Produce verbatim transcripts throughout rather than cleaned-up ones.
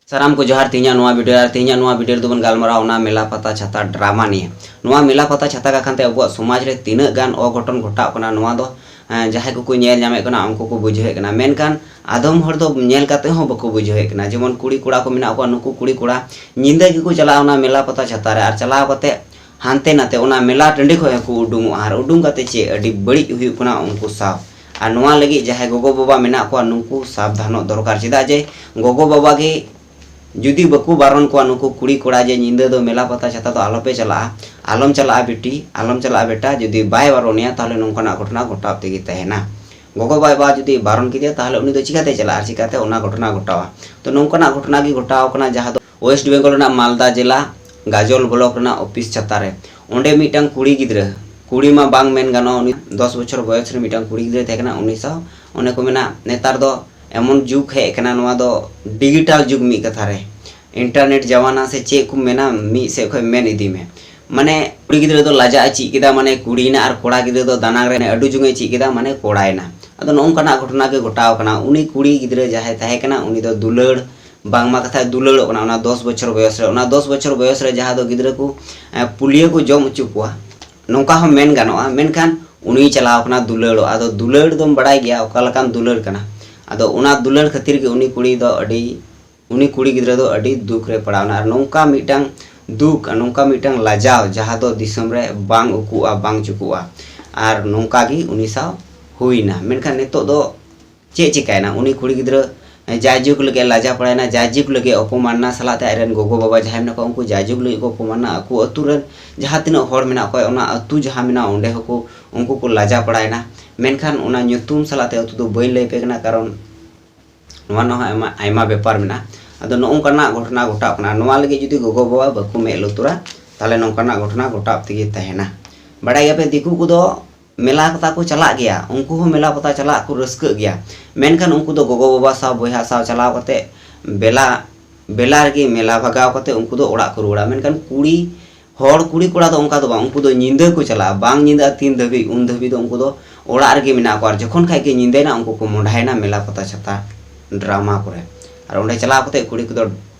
ᱥᱟᱱᱟᱢ ᱠᱚ ᱡᱚᱦᱟᱨ᱾ ᱛᱮᱦᱮᱧᱟᱜ ᱱᱚᱣᱟ ᱵᱷᱤᱰᱤᱭᱳ ᱟᱨ ᱛᱮᱦᱮᱧᱟᱜ ᱱᱚᱣᱟ ᱵᱷᱤᱰᱤᱭᱳ ᱨᱮᱫᱚ ᱵᱚᱱ ᱜᱟᱞᱢᱟᱨᱟᱣᱟ ᱚᱱᱟ ᱢᱮᱞᱟ ᱯᱟᱛᱟ ᱪᱷᱟᱛᱟ ᱰᱨᱟᱢᱟ ᱱᱤᱭᱮ᱾ ᱱᱚᱣᱟ ᱢᱮᱞᱟ ᱯᱟᱛᱟ ᱪᱷᱟᱛᱟ ᱠᱟᱠᱷᱟᱱ ᱛᱮ ᱟᱵᱚᱣᱟᱜ ᱥᱚᱢᱟᱡᱽ ᱨᱮ ᱛᱤᱱᱟᱹᱜ ᱜᱟᱱ ᱚᱜᱷᱚᱴᱚᱱ ᱜᱷᱚᱴᱟᱜ ᱠᱟᱱᱟ, ᱱᱚᱣᱟ ᱫᱚ ᱮᱸ, ᱡᱟᱦᱟᱸᱭ ᱠᱚᱠᱚ ᱧᱮᱞ ᱧᱟᱢᱮᱫ ᱠᱟᱱᱟ ᱩᱱᱠᱩ ᱠᱚ ᱵᱩᱡᱷᱟᱹᱣᱮᱫ ᱠᱟᱱᱟ, ᱢᱮᱱᱠᱷᱟᱱ ᱟᱫᱚᱢ ᱦᱚᱲ ᱫᱚ ᱧᱮᱞ ᱠᱟᱛᱮ ᱦᱚᱸ ᱵᱟᱠᱚ ᱵᱩᱡᱷᱟᱹᱣᱮᱫ ᱠᱟᱱᱟ᱾ ᱡᱮᱢᱚᱱ ᱠᱩᱲᱤ ᱠᱚᱲᱟ ᱠᱚ ᱢᱮᱱᱟᱜ ᱠᱚᱣᱟ, ᱱᱩᱠᱩ ᱠᱩᱲᱤ ᱠᱚᱲᱟ ᱧᱤᱫᱟᱹ ᱜᱮᱠᱚ ᱪᱟᱞᱟᱜᱼᱟ ᱚᱱᱟ ᱢᱮᱞᱟ ᱯᱟᱛᱟ ᱪᱷᱟᱛᱟ ᱨᱮ, ᱟᱨ ᱪᱟᱞᱟᱣ ᱠᱟᱛᱮ ᱦᱟᱱᱛᱮ ᱱᱟᱛᱮ ᱚᱱᱟ ᱢᱮᱞᱟ ᱴᱟᱺᱰᱤ ᱠᱷᱚᱱ ᱦᱚᱸᱠᱚ ᱩᱰᱩᱝᱚᱜᱼᱟ, ᱟᱨ ᱩᱰᱩᱝ ᱠᱟᱛᱮ ᱪᱮᱫ ᱟᱹᱰᱤ ᱵᱟᱹᱲᱤᱡ ᱦᱩᱭᱩᱜ ᱠᱟᱱᱟ ᱩᱱᱠᱩ ᱥᱟᱶ᱾ ᱟᱨ ᱱᱚᱣᱟ ᱞᱟᱹᱜᱤᱫ ᱡᱟᱦᱟᱸᱭ ᱜᱚᱜᱚ ᱵᱟᱵᱟ ᱢᱮᱱᱟᱜ ᱠᱚᱣᱟ, ᱱᱩᱠᱩ ᱥᱟᱵᱫᱷᱟᱱᱚᱜ ᱫᱚᱨᱠᱟᱨ᱾ ᱪᱮᱫᱟᱜ ᱡᱮ ᱜᱚᱜᱚ ᱵᱟᱵᱟ ᱜᱮ ᱡᱩᱫᱤ ᱵᱟᱠᱚ ᱵᱟᱨᱚᱱ ᱠᱚᱣᱟ ᱱᱩᱠᱩ ᱠᱩᱲᱤ ᱠᱚᱲᱟ ᱡᱮ ᱧᱤᱫᱟᱹ ᱫᱚ ᱢᱮᱞᱟ ᱯᱟᱛᱟ ᱪᱷᱟᱛᱟ ᱫᱚ ᱟᱞᱚᱯᱮ ᱪᱟᱞᱟᱜᱼᱟ, ᱟᱞᱚᱢ ᱪᱟᱞᱟᱜᱼᱟ ᱵᱤᱴᱤ, ᱟᱞᱚᱢ ᱪᱟᱞᱟᱜᱼᱟ ᱵᱮᱴᱟ, ᱡᱩᱫᱤ ᱵᱟᱭ ᱵᱟᱨᱚᱱᱮᱭᱟ, ᱛᱟᱦᱚᱞᱮ ᱱᱚᱝᱠᱟᱱᱟᱜ ᱜᱷᱚᱴᱚᱱᱟ ᱜᱷᱚᱴᱟᱣ ᱛᱮᱜᱮ ᱛᱟᱦᱮᱱᱟ᱾ ᱜᱚᱜᱚ ᱵᱟᱵᱟ ᱡᱩᱫᱤ ᱵᱟᱨᱚᱱ ᱠᱮᱫᱮᱭᱟ, ᱛᱟᱦᱚᱞᱮ ᱩᱱᱤ ᱫᱚ ᱪᱤᱠᱟᱛᱮ ᱪᱟᱞᱟᱜᱼᱟ ᱟᱨ ᱪᱤᱠᱟᱛᱮ ᱚᱱᱟ ᱜᱷᱚᱴᱚᱱᱟ ᱜᱷᱚᱴᱟᱣᱟ? ᱛᱚ, ᱱᱚᱝᱠᱟᱱᱟᱜ ᱜᱷᱚᱴᱚᱱᱟ ᱜᱮ ᱜᱷᱚᱴᱟᱣ ᱠᱟᱱᱟ, ᱡᱟᱦᱟᱸ ᱫᱚ ᱳᱭᱮᱥᱴ ᱵᱮᱝᱜᱚᱞ ᱨᱮᱱᱟᱜ ᱢᱟᱞᱫᱟ ᱡᱮᱞᱟ ᱜᱟᱡᱚᱞ ᱵᱞᱚᱠ ᱨᱮᱱᱟᱜ ᱚᱯᱷᱤᱥ ᱪᱷᱟᱛᱟ ᱨᱮ᱾ ᱚᱸᱰᱮ ᱢᱤᱫᱴᱟᱝ ᱠᱩᱲᱤ ᱜᱤᱫᱽᱨᱟᱹ, ᱠᱩᱲᱤ ᱢᱟ ᱵᱟᱝ ᱢᱮᱱ ᱜᱟᱱᱚᱜᱼᱟ, ᱩᱱᱤ ᱫᱚᱥ ᱵᱚᱪᱷᱚᱨ ᱵᱚᱭᱚᱥ ᱨᱮ ᱢᱤᱫᱴᱟᱝ ᱠᱩᱲᱤ ᱜᱤᱫᱽᱨᱟᱹᱭ ᱛᱟᱦᱮᱸ ᱠᱟᱱᱟ᱾ ᱩᱱᱤ ᱥᱟᱶ, ᱚᱱᱮ ᱠᱚ ᱢᱮᱱᱟ, ᱱᱮᱛᱟᱨ ᱫᱚ ᱮᱢᱚᱱ ᱡᱩᱜᱽ ᱦᱮᱡ ᱟᱠᱟᱱᱟ, ᱱᱚᱣᱟ ᱫᱚ ᱰᱤᱡᱤᱴᱟᱞ ᱡᱩᱜᱽ ᱢᱤᱫ ᱠᱟᱛᱷᱟ ᱨᱮ, ᱤᱱᱴᱟᱨᱱᱮᱴ ᱡᱟᱢᱟᱱᱟ ᱥᱮ ᱪᱮᱫ ᱠᱚ ᱢᱮᱱᱟ, ᱢᱤᱫ ᱥᱮᱫ ᱠᱷᱚᱱ ᱢᱮᱱ ᱤᱫᱤ ᱢᱮ᱾ ᱢᱟᱱᱮ, ᱠᱩᱲᱤ ᱜᱤᱫᱽᱨᱟᱹ ᱫᱚ ᱞᱟᱡᱟᱜ ᱮ ᱪᱮᱫ ᱠᱮᱫᱟ, ᱢᱟᱱᱮ, ᱠᱩᱲᱤᱭᱮᱱᱟ, ᱟᱨ ᱠᱚᱲᱟ ᱜᱤᱫᱽᱨᱟᱹ ᱫᱚ ᱫᱟᱱᱟᱝ ᱨᱮ ᱟᱹᱰᱩ ᱡᱩᱝ ᱮ ᱪᱮᱫ ᱠᱮᱫᱟ, ᱢᱟᱱᱮ, ᱠᱚᱲᱟᱭᱮᱱᱟ᱾ ᱟᱫᱚ ᱱᱚᱜᱼᱚ ᱱᱚᱝᱠᱟᱱᱟᱜ ᱜᱷᱚᱴᱚᱱᱟ ᱜᱮ ᱜᱷᱚᱴᱟᱣ ᱠᱟᱱᱟ᱾ ᱩᱱᱤ ᱠᱩᱲᱤ ᱜᱤᱫᱽᱨᱟᱹ ᱡᱟᱦᱟᱸᱭ ᱛᱟᱦᱮᱸ ᱠᱟᱱᱟ, ᱩᱱᱤ ᱫᱚ ᱫᱩᱞᱟᱹᱲ, ᱵᱟᱝᱢᱟ ᱠᱟᱛᱷᱟᱭ ᱫᱩᱞᱟᱹᱲᱚᱜ ᱠᱟᱱᱟ ᱚᱱᱟ ᱫᱚᱥ ᱵᱚᱪᱷᱚᱨ ᱵᱚᱭᱚᱥ ᱨᱮ᱾ ᱚᱱᱟ ᱫᱚᱥ ᱵᱚᱪᱷᱚᱨ ᱵᱚᱭᱚᱥ ᱨᱮ ᱡᱟᱦᱟᱸ ᱫᱚ ᱜᱤᱫᱽᱨᱟᱹ ᱠᱚ, ᱮ, ᱯᱩᱞᱤᱭᱟᱹ ᱠᱚ ᱡᱚᱢ ᱦᱚᱪᱚ ᱠᱚᱣᱟ, ᱱᱚᱝᱠᱟ ᱦᱚᱸ ᱢᱮᱱ ᱜᱟᱱᱚᱜᱼᱟ᱾ ᱢᱮᱱᱠᱷᱟᱱ ᱩᱱᱤᱭ ᱪᱟᱞᱟᱣ ᱠᱟᱱᱟ ᱫᱩᱞᱟᱹᱲᱚᱜ᱾ ᱟᱫᱚ ᱫᱩᱞᱟᱹᱲ ᱫᱚᱢ ᱵᱟᱲᱟᱭ ᱜᱮᱭᱟ ᱚᱠᱟ ᱞᱮᱠᱟᱱ ᱫᱩᱞᱟᱹᱲ ᱠᱟᱱᱟ᱾ ᱟᱫᱚ ᱚᱱᱟ ᱫᱩᱞᱟᱹᱲ ᱠᱷᱟᱹᱛᱤᱨ ᱜᱮ ᱩᱱᱤ ᱠᱩᱲᱤ ᱫᱚ ᱟᱹᱰᱤ, ᱩᱱᱤ ᱠᱩᱲᱤ ᱜᱤᱫᱽᱨᱟᱹ ᱫᱚ ᱟᱹᱰᱤ ᱫᱩᱠ ᱨᱮ ᱯᱟᱲᱟᱣ ᱮᱱᱟ᱾ ᱟᱨ ᱱᱚᱝᱠᱟ ᱢᱤᱫᱴᱟᱝ ᱫᱩᱠ, ᱱᱚᱝᱠᱟ ᱢᱤᱫᱴᱟᱝ ᱞᱟᱡᱟᱣ, ᱡᱟᱦᱟᱸ ᱫᱚ ᱫᱤᱥᱚᱢ ᱨᱮ ᱵᱟᱝ ᱩᱠᱩᱜᱼᱟ, ᱵᱟᱝ ᱪᱩᱠᱩᱜᱼᱟ᱾ ᱟᱨ ᱱᱚᱝᱠᱟ ᱜᱮ ᱩᱱᱤ ᱥᱟᱶ ᱦᱩᱭᱱᱟ᱾ ᱢᱮᱱᱠᱷᱟᱱ ᱱᱤᱛᱚᱜ ᱫᱚ ᱪᱮᱫ ᱪᱤᱠᱟᱭᱮᱱᱟ? ᱩᱱᱤ ᱠᱩᱲᱤ ᱜᱤᱫᱽᱨᱟᱹ ᱡᱟᱭᱡᱩᱜᱽ ᱞᱟᱹᱜᱤᱫ ᱞᱟᱡᱟ ᱯᱟᱲᱟᱭᱮᱱᱟ, ᱡᱟᱭᱡᱩᱜᱽ ᱞᱟᱹᱜᱤᱫ ᱚᱯᱚᱢᱟᱱᱱᱟ ᱥᱟᱞᱟᱜ ᱛᱮ ᱟᱡ ᱨᱮᱱ ᱜᱚᱜᱚ ᱵᱟᱵᱟ ᱡᱟᱦᱟᱸᱭ ᱢᱮᱱᱟᱜ ᱠᱚᱣᱟ, ᱩᱱᱠᱩ ᱡᱟᱭᱡᱩᱜᱽ ᱞᱟᱹᱜᱤᱫ ᱠᱚ ᱚᱯᱚᱢᱟᱱᱱᱟ᱾ ᱟᱠᱚ ᱟᱹᱛᱩ ᱨᱮᱱ ᱡᱟᱦᱟᱸ ᱛᱤᱱᱟᱹᱜ ᱦᱚᱲ ᱢᱮᱱᱟᱜ ᱠᱚᱣᱟ, ᱚᱱᱟ ᱟᱹᱛᱩ ᱡᱟᱦᱟᱸ ᱢᱮᱱᱟᱜᱼᱟ, ᱚᱸᱰᱮ ᱦᱚᱸᱠᱚ, ᱩᱱᱠᱩ ᱠᱚ ᱞᱟᱡᱟ ᱯᱟᱲᱟᱭᱮᱱᱟ᱾ ᱢᱮᱱᱠᱷᱟᱱ ᱚᱱᱟ ᱧᱩᱛᱩᱢ ᱥᱟᱞᱟᱜ ᱛᱮ ᱟᱹᱛᱩ ᱫᱚ ᱵᱟᱹᱧ ᱞᱟᱹᱭ ᱟᱯᱮ ᱠᱟᱱᱟ, ᱠᱟᱨᱚᱱ ᱱᱚᱣᱟ ᱨᱮᱱᱟᱜ ᱦᱚᱸ ᱟᱭᱢᱟ, ᱟᱭᱢᱟ ᱵᱮᱯᱟᱨ ᱢᱮᱱᱟᱜᱼᱟ᱾ ᱟᱫᱚ ᱱᱚᱜᱼᱚ ᱱᱚᱝᱠᱟᱱᱟᱜ ᱜᱷᱚᱴᱚᱱᱟ ᱜᱷᱚᱴᱟᱜ ᱠᱟᱱᱟ᱾ ᱱᱚᱣᱟ ᱞᱟᱹᱜᱤᱫ ᱡᱩᱫᱤ ᱜᱚᱜᱚ ᱵᱟᱵᱟ ᱵᱟᱠᱚ ᱢᱮᱫ ᱞᱩᱛᱩᱨᱟ, ᱛᱟᱦᱚᱞᱮ ᱱᱚᱝᱠᱟᱱᱟᱜ ᱜᱷᱚᱴᱚᱱᱟ ᱜᱷᱚᱴᱟᱜ ᱛᱮᱜᱮ ᱛᱟᱦᱮᱱᱟ᱾ ᱵᱟᱲᱟᱭ ᱜᱮᱭᱟᱯᱮ, ᱫᱤᱠᱩ ᱠᱚᱫᱚ ᱢᱮᱞᱟ ᱯᱟᱛᱟ ᱠᱚ ᱪᱟᱞᱟᱜ ᱜᱮᱭᱟ, ᱩᱱᱠᱩ ᱦᱚᱸ ᱢᱮᱞᱟ ᱯᱟᱛᱟ ᱪᱟᱞᱟᱜ ᱠᱚ ᱨᱟᱹᱥᱠᱟᱹᱜ ᱜᱮᱭᱟ, ᱢᱮᱱᱠᱷᱟᱱ ᱩᱱᱠᱩ ᱫᱚ ᱜᱚᱜᱚ ᱵᱟᱵᱟ ᱥᱟᱶ, ᱵᱚᱭᱦᱟ ᱥᱟᱶ ᱪᱟᱞᱟᱣ ᱠᱟᱛᱮ ᱵᱮᱞᱟ, ᱵᱮᱞᱟ ᱨᱮᱜᱮ ᱢᱮᱞᱟ ᱵᱷᱟᱜᱟᱣ ᱠᱟᱛᱮ ᱩᱱᱠᱩ ᱫᱚ ᱚᱲᱟᱜ ᱠᱚ ᱨᱩᱣᱟᱹᱲᱟ᱾ ᱢᱮᱱᱠᱷᱟᱱ ᱠᱩᱲᱤ ᱦᱚᱲ, ᱠᱩᱲᱤ ᱠᱚᱲᱟ ᱫᱚ ᱚᱱᱠᱟ ᱫᱚ ᱵᱟᱝ, ᱩᱱᱠᱩ ᱫᱚ ᱧᱤᱫᱟᱹ ᱠᱚ ᱪᱟᱞᱟᱜᱼᱟ, ᱵᱟᱝ ᱧᱤᱫᱟᱹᱜᱼᱟ ᱛᱤᱱ ᱫᱷᱟᱹᱵᱤᱡ, ᱩᱱ ᱫᱷᱟᱹᱵᱤᱡ ᱫᱚ ᱩᱱᱠᱩ ᱫᱚ ᱚᱲᱟᱜ ᱨᱮᱜᱮ ᱢᱮᱱᱟᱜ ᱠᱚᱣᱟ᱾ ᱟᱨ ᱡᱚᱠᱷᱚᱱ ᱠᱷᱟᱡ ᱜᱮ ᱧᱤᱫᱟᱹᱭᱮᱱᱟ, ᱩᱱᱠᱩ ᱠᱚ ᱢᱚᱸᱰᱟᱭᱮᱱᱟ ᱢᱮᱞᱟ ᱯᱟᱛᱟ ᱪᱷᱟᱛᱟ ᱰᱨᱟᱢᱟ ᱠᱚᱨᱮ᱾ ᱟᱨ ᱚᱸᱰᱮ ᱪᱟᱞᱟᱣ ᱠᱟᱛᱮ ᱠᱩᱲᱤ ᱠᱚᱫᱚ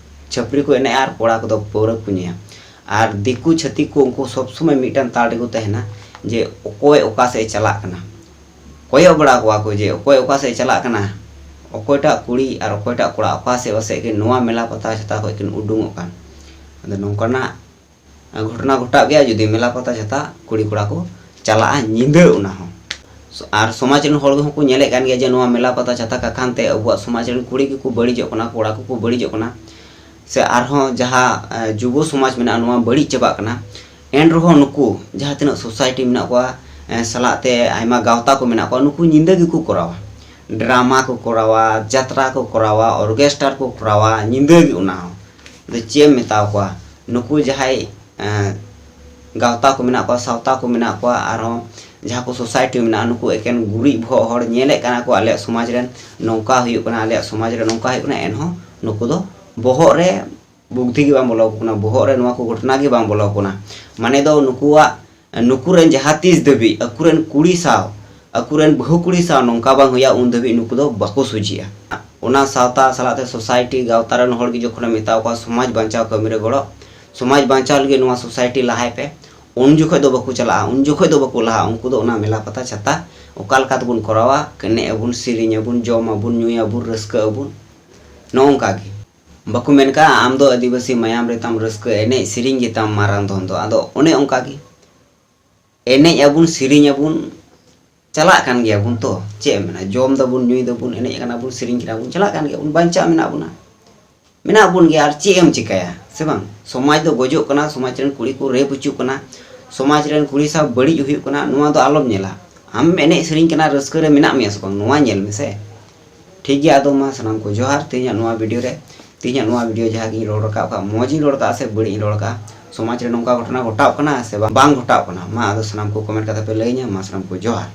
ᱪᱷᱟᱹᱯᱨᱤ ᱠᱚ ᱮᱱᱮᱡᱼᱟ ᱟᱨ ᱠᱚᱲᱟ ᱠᱚᱫᱚ ᱯᱟᱹᱣᱨᱟᱹ ᱠᱚ ᱧᱩᱭᱟ᱾ ᱟᱨ ᱫᱤᱠᱩ ᱪᱷᱟᱹᱛᱤᱠ ᱠᱚ ᱩᱱᱠᱩ ᱥᱚᱵᱽ ᱥᱚᱢᱚᱭ ᱢᱤᱫᱴᱟᱝ ᱛᱟᱲ ᱨᱮᱠᱚ ᱛᱟᱦᱮᱱᱟ ᱡᱮ ᱚᱠᱚᱭ ᱚᱠᱟ ᱥᱮᱫ ᱮ ᱪᱟᱞᱟᱜ ᱠᱟᱱᱟ, ᱠᱚᱭᱚᱜ ᱵᱟᱲᱟ ᱠᱚᱣᱟ ᱠᱚ ᱡᱮ ᱚᱠᱚᱭ ᱚᱠᱟ ᱥᱮᱫ ᱮ ᱪᱟᱞᱟᱜ ᱠᱟᱱᱟ, ᱚᱠᱚᱭᱴᱟᱜ ᱠᱩᱲᱤ ᱟᱨ ᱚᱠᱚᱭᱴᱟᱜ ᱠᱚᱲᱟ ᱚᱠᱟ ᱥᱮᱫ ᱯᱟᱥᱮᱡ ᱠᱤᱱ ᱱᱚᱣᱟ ᱢᱮᱞᱟ ᱯᱟᱛᱟ ᱪᱷᱟᱛᱟ ᱠᱷᱚᱱ ᱠᱤᱱ ᱩᱰᱩᱝᱚᱜ ᱠᱟᱱ᱾ ᱟᱫᱚ ᱱᱚᱝᱠᱟᱱᱟᱜ ᱜᱷᱚᱴᱚᱱᱟ ᱜᱷᱚᱴᱟᱜ ᱜᱮᱭᱟ ᱡᱩᱫᱤ ᱢᱮᱞᱟ ᱯᱟᱛᱟ ᱪᱷᱟᱛᱟ ᱠᱩᱲᱤ ᱠᱚᱲᱟ ᱠᱚ ᱪᱟᱞᱟᱜᱼᱟ ᱧᱤᱫᱟᱹ ᱚᱱᱟ ᱦᱚᱸ᱾ ᱟᱨ ᱥᱚᱢᱟᱡᱽ ᱨᱮᱱ ᱦᱚᱲ ᱠᱚᱦᱚᱸ ᱠᱚ ᱧᱮᱞᱮᱫ ᱠᱟᱱ ᱜᱮᱭᱟ ᱡᱮ ᱱᱚᱣᱟ ᱢᱮᱞᱟ ᱯᱟᱛᱟ ᱪᱷᱟᱛᱟ ᱠᱟᱠᱷᱟᱱ ᱛᱮ ᱟᱵᱚᱣᱟᱜ ᱥᱚᱢᱟᱡᱽ ᱨᱮᱱ ᱠᱩᱲᱤ ᱜᱮᱠᱚ ᱵᱟᱹᱲᱤᱡᱚᱜ ᱠᱟᱱᱟ, ᱠᱚᱲᱟ ᱠᱚᱠᱚ ᱵᱟᱹᱲᱤᱡᱚᱜ ᱠᱟᱱᱟ, ᱥᱮ ᱟᱨᱦᱚᱸ ᱡᱟᱦᱟᱸ ᱮ, ᱡᱩᱵᱚ ᱥᱚᱢᱟᱡᱽ ᱢᱮᱱᱟᱜᱼᱟ ᱱᱚᱣᱟ ᱵᱟᱹᱲᱤᱡ ᱪᱟᱵᱟᱜ ᱠᱟᱱᱟ᱾ ᱮᱱ ᱨᱮᱦᱚᱸ ᱱᱩᱠᱩ ᱡᱟᱦᱟᱸ ᱛᱤᱱᱟᱹᱜ ᱥᱳᱥᱟᱭᱴᱤ ᱢᱮᱱᱟᱜ ᱠᱚᱣᱟ, ᱮ, ᱥᱟᱞᱟᱜ ᱛᱮ ᱟᱭᱢᱟ ᱜᱟᱶᱛᱟ ᱠᱚ ᱢᱮᱱᱟᱜ ᱠᱚᱣᱟ, ᱱᱩᱠᱩ ᱧᱤᱫᱟᱹ ᱜᱮᱠᱚ ᱠᱚᱨᱟᱣᱟ, ᱰᱨᱟᱢᱟ ᱠᱚ ᱠᱚᱨᱟᱣᱟ, ᱡᱟᱛᱨᱟ ᱠᱚ ᱠᱚᱨᱟᱣᱟ, ᱚᱨᱜᱮᱥᱴᱟᱨ ᱠᱚ ᱠᱚᱨᱟᱣᱟ ᱧᱤᱫᱟᱹ ᱜᱮ᱾ ᱚᱱᱟ ᱦᱚᱸ ᱟᱫᱚ ᱪᱮᱫ ᱮᱢ ᱢᱮᱛᱟ ᱠᱚᱣᱟ? ᱱᱩᱠᱩ ᱡᱟᱦᱟᱸᱭ ᱮᱸ, ᱜᱟᱶᱛᱟ ᱠᱚ ᱢᱮᱱᱟᱜ ᱠᱚᱣᱟ, ᱥᱟᱶᱛᱟ ᱠᱚ ᱢᱮᱱᱟᱜ ᱠᱚᱣᱟ, ᱟᱨᱦᱚᱸ ᱡᱟᱦᱟᱸ ᱠᱚ ᱥᱳᱥᱟᱭᱴᱤ ᱢᱮᱱᱟᱜᱼᱟ, ᱱᱩᱠᱩ ᱮᱠᱮᱱ ᱜᱩᱨᱤᱡ ᱵᱚᱦᱚᱜ ᱦᱚᱲ ᱧᱮᱞᱮᱫ ᱠᱟᱱᱟ ᱠᱚ ᱟᱞᱮᱭᱟᱜ ᱥᱚᱢᱟᱡᱽ ᱨᱮᱱ ᱱᱚᱝᱠᱟ ᱦᱩᱭᱩᱜ ᱠᱟᱱᱟ, ᱟᱞᱮᱭᱟᱜ ᱥᱚᱢᱟᱡᱽ ᱨᱮ ᱱᱚᱝᱠᱟ ᱦᱩᱭᱩᱜ ᱠᱟᱱᱟ, ᱮᱱᱦᱚᱸ ᱱᱩᱠᱩ ᱫᱚ ᱵᱚᱦᱚᱜ ᱨᱮ ᱵᱩᱫᱽᱫᱷᱤ ᱜᱮ ᱵᱟᱝ ᱵᱚᱞᱚ ᱟᱠᱚ ᱠᱟᱱᱟ, ᱵᱚᱦᱚᱜ ᱨᱮ ᱱᱚᱣᱟ ᱠᱚ ᱜᱷᱚᱴᱚᱱᱟ ᱜᱮ ᱵᱟᱝ ᱵᱚᱞᱚ ᱟᱠᱚ ᱠᱟᱱᱟ᱾ ᱢᱟᱱᱮ ᱫᱚ ᱱᱩᱠᱩᱣᱟᱜ, ᱱᱩᱠᱩ ᱨᱮᱱ ᱡᱟᱦᱟᱸ ᱛᱤᱥ ᱫᱷᱟᱹᱵᱤᱡ ᱟᱠᱚ ᱨᱮᱱ ᱠᱩᱲᱤ ᱥᱟᱶ, ᱟᱠᱚ ᱨᱮᱱ ᱵᱟᱹᱦᱩ ᱠᱩᱲᱤ ᱥᱟᱶ ᱱᱚᱝᱠᱟ ᱵᱟᱝ ᱦᱩᱭᱩᱜᱼᱟ, ᱩᱱ ᱫᱷᱟᱹᱵᱤᱡ ᱱᱩᱠᱩ ᱫᱚ ᱵᱟᱠᱚ ᱥᱚᱡᱷᱮᱜᱼᱟ᱾ ᱚᱱᱟ ᱥᱟᱶᱛᱟ ᱥᱟᱞᱟᱜ ᱛᱮ ᱥᱳᱥᱟᱭᱴᱤ ᱜᱟᱶᱛᱟ ᱨᱮᱱ ᱦᱚᱲ ᱜᱮ ᱡᱚᱠᱷᱚᱱᱮᱢ ᱢᱮᱛᱟ ᱠᱚᱣᱟ ᱥᱚᱢᱟᱡᱽ ᱵᱟᱧᱪᱟᱣ ᱠᱟᱹᱢᱤ ᱨᱮ ᱜᱚᱲᱚ, ᱥᱚᱢᱟᱡᱽ ᱵᱟᱧᱪᱟᱣ ᱞᱟᱹᱜᱤᱫ ᱱᱚᱣᱟ ᱥᱳᱥᱟᱭᱴᱤ ᱞᱟᱦᱟᱭ ᱯᱮ, ᱩᱱ ᱡᱚᱠᱷᱚᱡ ᱫᱚ ᱵᱟᱠᱚ ᱪᱟᱞᱟᱜᱼᱟ, ᱩᱱ ᱡᱚᱠᱷᱚᱡ ᱫᱚ ᱵᱟᱠᱚ ᱞᱟᱦᱟᱜᱼᱟ᱾ ᱩᱱᱠᱩ ᱫᱚ ᱚᱱᱟ ᱢᱮᱞᱟ ᱯᱟᱛᱟ ᱪᱷᱟᱛᱟ ᱚᱠᱟ ᱞᱮᱠᱟ ᱛᱮᱵᱚᱱ ᱠᱚᱨᱟᱣᱟ, ᱮᱱᱮᱡ ᱟᱵᱚᱱ, ᱥᱮᱨᱮᱧ ᱟᱵᱚᱱ, ᱡᱚᱢ ᱟᱵᱚᱱ, ᱧᱩᱭ ᱟᱵᱚᱱ, ᱨᱟᱹᱥᱠᱟᱹ ᱟᱵᱚᱱ, ᱱᱚᱜᱼᱚ ᱱᱚᱝᱠᱟ ᱜᱮ᱾ ᱵᱟᱠᱚ ᱢᱮᱱ ᱠᱟᱜᱼᱟ, ᱟᱢ ᱫᱚ ᱟᱹᱫᱤᱵᱟᱹᱥᱤ ᱢᱟᱭᱟᱢ ᱨᱮ ᱛᱟᱢ ᱨᱟᱹᱥᱠᱟᱹ, ᱮᱱᱮᱡ ᱥᱮᱨᱮᱧ ᱜᱮ ᱛᱟᱢ ᱢᱟᱨᱟᱝ ᱫᱷᱚᱱ ᱫᱚ᱾ ᱟᱫᱚ ᱚᱱᱮ ᱚᱱᱠᱟ ᱜᱮ ᱮᱱᱮᱡ ᱟᱵᱚᱱ, ᱥᱮᱨᱮᱧ ᱟᱵᱚᱱ, ᱪᱟᱞᱟᱜ ᱠᱟᱱ ᱜᱮᱭᱟ ᱵᱚᱱ ᱛᱚ, ᱪᱮᱫ ᱮᱢ ᱢᱮᱱᱟ, ᱡᱚᱢ ᱫᱟᱵᱚᱱ, ᱧᱩᱭ ᱫᱟᱵᱚᱱ, ᱮᱱᱮᱡ ᱠᱟᱱᱟ ᱵᱚᱱ, ᱥᱮᱨᱮᱧ ᱠᱟᱱᱟ ᱵᱚᱱ, ᱪᱟᱞᱟᱜ ᱠᱟᱱ ᱜᱮᱭᱟ ᱵᱚᱱ, ᱵᱟᱧᱪᱟᱜ ᱢᱮᱱᱟᱜ ᱵᱚᱱᱟ, ᱢᱮᱱᱟᱜ ᱵᱚᱱ ᱜᱮᱭᱟ᱾ ᱟᱨ ᱪᱮᱫ ᱮᱢ ᱪᱤᱠᱟᱹᱭᱟ ᱥᱮ ᱵᱟᱝ? ᱥᱚᱢᱟᱡᱽ ᱫᱚ ᱜᱚᱡᱚᱜ ᱠᱟᱱᱟ, ᱥᱚᱢᱟᱡᱽ ᱨᱮᱱ ᱠᱩᱲᱤ ᱠᱚ ᱨᱮᱯ ᱦᱚᱪᱚᱜ ᱠᱟᱱᱟ, ᱥᱚᱢᱟᱡᱽ ᱨᱮᱱ ᱠᱩᱲᱤ ᱥᱟᱶ ᱵᱟᱹᱲᱤᱡ ᱦᱩᱭᱩᱜ ᱠᱟᱱᱟ, ᱱᱚᱣᱟ ᱫᱚ ᱟᱞᱚᱢ ᱧᱮᱞᱟ᱾ ᱟᱢ ᱮᱱᱮᱡ ᱥᱮᱨᱮᱧ ᱠᱟᱱᱟ, ᱨᱟᱹᱥᱠᱟᱹ ᱨᱮ ᱢᱮᱱᱟᱜ ᱢᱮᱭᱟ ᱥᱮ ᱵᱟᱝ, ᱱᱚᱣᱟ ᱧᱮᱞ ᱢᱮᱥᱮ᱾ ᱴᱷᱤᱠ ᱜᱮᱭᱟ, ᱟᱫᱚ ᱢᱟ ᱥᱟᱱᱟᱢ ᱠᱚ ᱡᱚᱦᱟᱨ᱾ ᱛᱮᱦᱮᱧᱟᱜ ᱱᱚᱣᱟ ᱵᱷᱤᱰᱤᱭᱳ ᱨᱮ, ᱛᱮᱦᱮᱧᱟᱜ ᱱᱚᱣᱟ ᱵᱷᱤᱰᱤᱭᱳ ᱡᱟᱦᱟᱸ ᱜᱤᱧ ᱨᱚᱲ ᱨᱟᱠᱟᱵ ᱠᱟᱜ, ᱢᱚᱡᱽ ᱤᱧ ᱨᱚᱲ ᱠᱟᱜᱼᱟ ᱥᱮ ᱵᱟᱹᱲᱤᱡ ᱤᱧ ᱨᱚᱲ ᱠᱟᱜᱼᱟ, ᱥᱚᱢᱟᱡᱽ ᱨᱮ ᱱᱚᱝᱠᱟ ᱜᱷᱚᱴᱚᱱᱟ ᱜᱷᱚᱴᱟᱣᱜ ᱠᱟᱱᱟ ᱥᱮ ᱵᱟᱝ, ᱵᱟᱝ ᱜᱷᱚᱴᱟᱣᱜ ᱠᱟᱱᱟ, ᱢᱟ ᱟᱫᱚ ᱥᱟᱱᱟᱢ ᱠᱚ ᱠᱚᱢᱮᱱᱴ ᱠᱟᱛᱮ ᱯᱮ ᱞᱟᱹᱭᱟᱹᱧᱟ᱾ ᱢᱟ ᱥᱟᱱᱟᱢ ᱠᱚ ᱡᱚᱦᱟᱨ᱾